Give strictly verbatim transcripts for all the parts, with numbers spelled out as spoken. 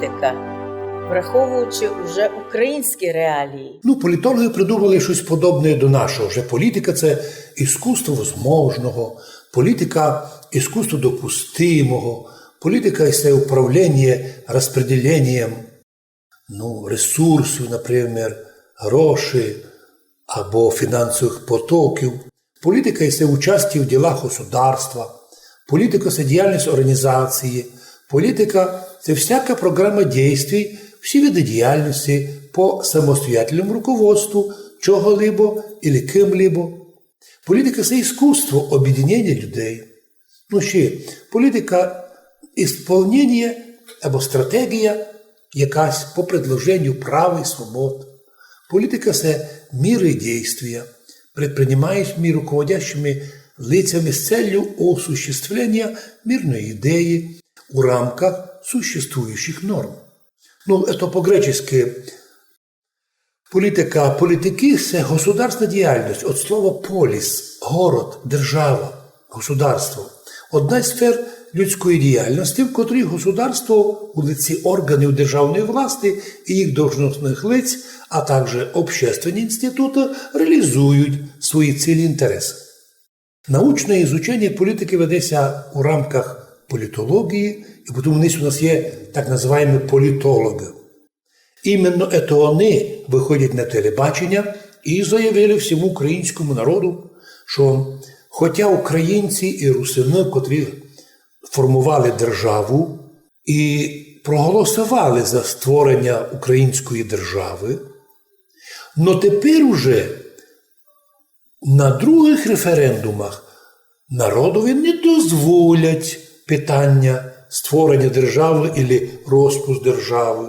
Така, враховуючи уже українські реалії. Ну, політологи придумали щось подобне до нашого. Вже політика — це іскусство возможного, політика — іскусство допустимого, політика — це управління розподіленням, ну, ресурсів, наприклад, грошей або фінансових потоків. Політика — це участь в ділах государства. Політика — це діяльність організації. Політика — це всяка програма дій, всі види діяльності по самостоятельному руководству чого-либо або ким-либо. Політика — це іскусство об'єднання людей. Ну ще, політика — ісполнення або стратегія якась по предложенню прав і свобод. Політика — це міри дійствія, предпринимаємі руководящими лицями з целью осуществлення мирної ідеї у рамках существуючих норм. Ну, це по-гречески політика, політики — це государственна діяльність, від слова поліс, город, держава, государство. Одна з сфер людської діяльності, в котрій государство у лиці органів державної власти і їх должностних лиць, а також общественні інститути реалізують свої цілі, інтереси. Научне ізучення політики ведеться у рамках політології, і тому у нас є так називаємі політологи. Іменно ето вони виходять на телебачення і заявили всьому українському народу, що хоча українці і русини, котрі формували державу і проголосували за створення української держави, но тепер уже на других референдумах народові не дозволять питання створення держави або розпуск держави.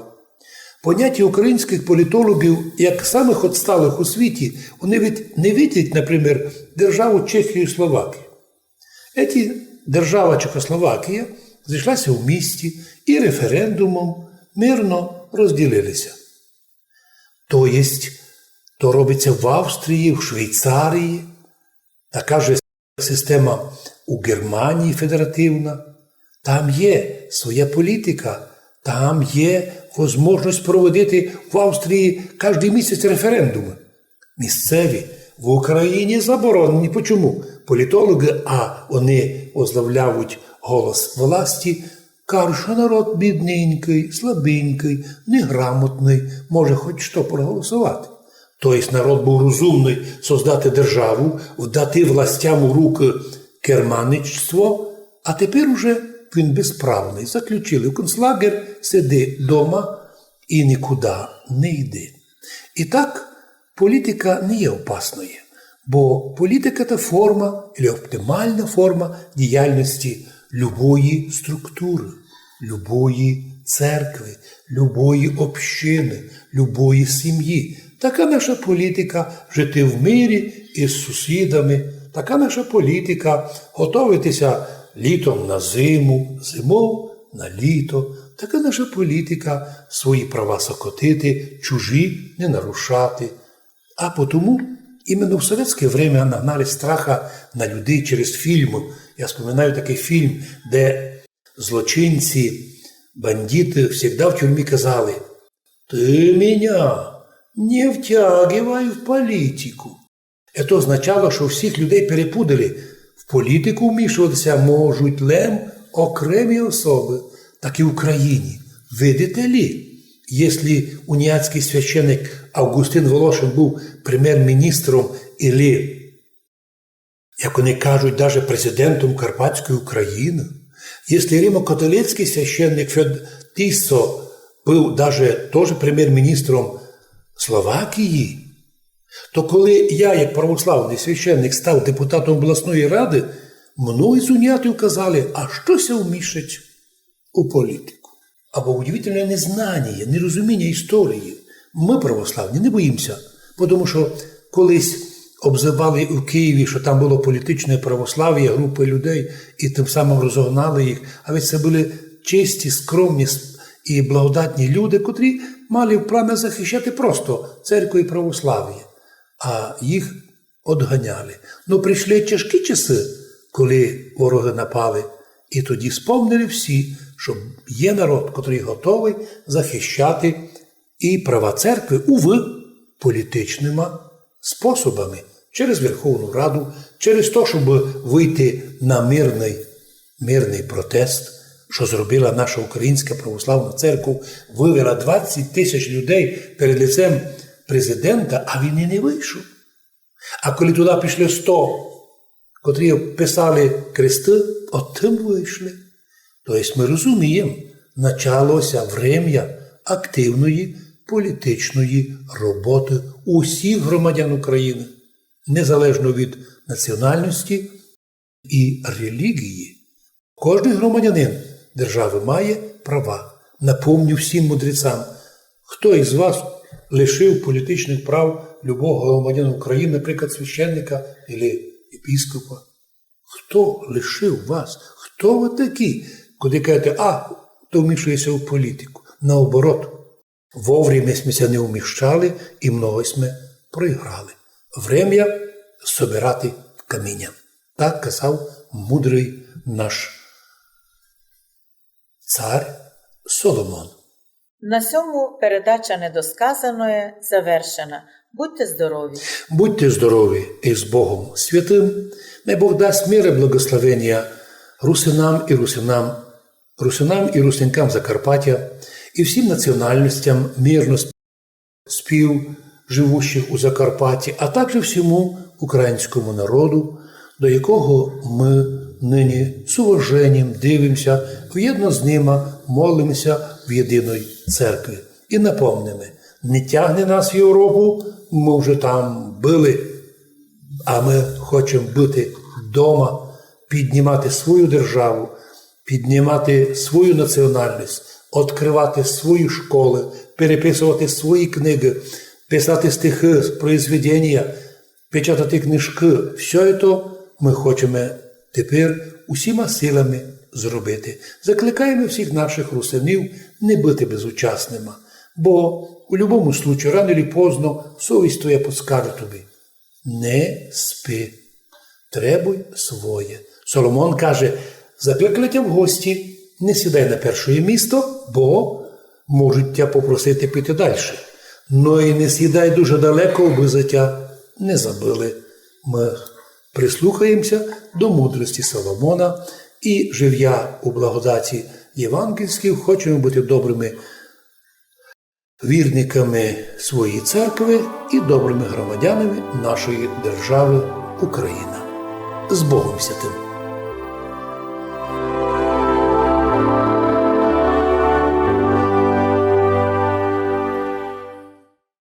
Поняття українських політологів як самих відсталих у світі, вони ведь не видять, наприклад, державу Чехію і Словакію. Еті держава Чехословакія зійшлася в місті і референдумом мирно розділилися. То єсть, то робиться в Австрії, в Швейцарії, така ж система у Германії федеративна. Там є своя політика, там є можливість проводити в Австрії кожен місяць референдуми. Місцеві в Україні заборонені. Почому? Політологи, а вони возглавляють голос власті, кажуть, що народ бідненький, слабенький, неграмотний, може хоч що проголосувати. Тобто народ був розумний создати державу, вдати властям у руки керманичство, а тепер уже він безправний. Заключили в концлагер, сиди дома і нікуди не йди. І так, політика не є опасною, бо політика — це форма, або оптимальна форма діяльності любої структури, любої церкви, любої общини, любої сім'ї. Така наша політика — жити в мирі із сусідами. Така наша політика — готовитися літом на зиму, зимов на літо. Така наша політика — свої права сокотити, чужі не нарушати. А потому іменно в совєтське время нагнали страха на людей через фільмы. Я вспоминаю такий фільм, де злочинці, бандиты всегда в тюрмі казали: «Ты меня не втягивай в политику». Це означало, що всіх людей перепутали. В політику вмішуватися можуть лем окремі особи, так і в Україні. Видите ли, якщо уніатський священник Августин Волошин був прем'єр-міністром или, як вони кажуть, даже президентом Карпатської України, якщо римокатолицький священник Фьод Тісо був даже тоже прем'єр-міністром Словакії, то коли я, як православний священник, став депутатом обласної ради, многі з унятів казали: «А што ся вмішать у політику?» Або удивительне незнання, нерозуміння історії. Ми, православні, не боїмося, тому що колись обзивали у Києві, що там було політичне православ'я, групи людей, і тим самим розогнали їх. А ведь це були чисті, скромні с-, і благодатні люди, котрі мали в планах захищати просто церкву і православ'я. А їх одганяли. Но прийшли тяжкі часы, коли вороги напали, І тоді спомнили всі, што є народ, котрый готовый захищати і права церкви, увы, політичныма способами, через Верховну Раду, через то, щоб выйти на мирный, мирный протест, што зробила наша Українська православна церква, вывела двадцять тисяч людей перед лицем президента, а він і не вышов. А коли туды пішли сто, котрі писали кресты, от тым вышли. То єсть мы розумієме, началося время активної політичної роботы усіх громадян Україны, незалежно від національности і релігії. Кожный громадянин державы має права. Напомню всім мудрецам, хто із вас лишив політичных прав любого громадянина Україны, наприклад, священника или єпископа? Хто лишив вас? Хто вы такі, коли кажете, а, то вмішує ся у політику? Наоборот, вовремя сьме ся не вмішали і много сьме проіграли. Время собирати каміня. Так казав мудрый наш цар Соломон. На сьому передача недосказаноє завершена. Будьте здорові! Будьте здорові і з Богом святым. Най Бог дасть мир і благословення русинам і русинам, русинам і русинкам Закарпаття і всім національностям мирно спів живущих у Закарпатті, а также всьому українському народу, до якого мы нині з уваженням дивимося, вєдно з нима молимося в єдиной церкви. І напомниме, не тягне нас в Європу, мы вже там были, а мы хочеме быти дома, піднімати свою державу, піднімати свою національность, відкрывати свої школы, переписовати свої книгы, писати стихы, произведенія, печатати книжкы. Всьо то мы хочеме тепер усіма силами зробити. Закликаєме всіх наших русинів не быти безучасныма, бо у любому случаю, рано или поздно, совість твоя подскаже тобі: не спи, требуй своє. Соломон каже: закликали тя в гості, не сідай на перше місто, бо можуть тя попросити піти дальше. Но і не сідай дуже далеко, абы за тя не забыли. Мы прислухаємося до мудрости Соломона і, живя у благодаті євангельській, хочеме быти добрыми вірниками своєї церкви і добрыми громадянами нашої державы Україна. З Богом святым!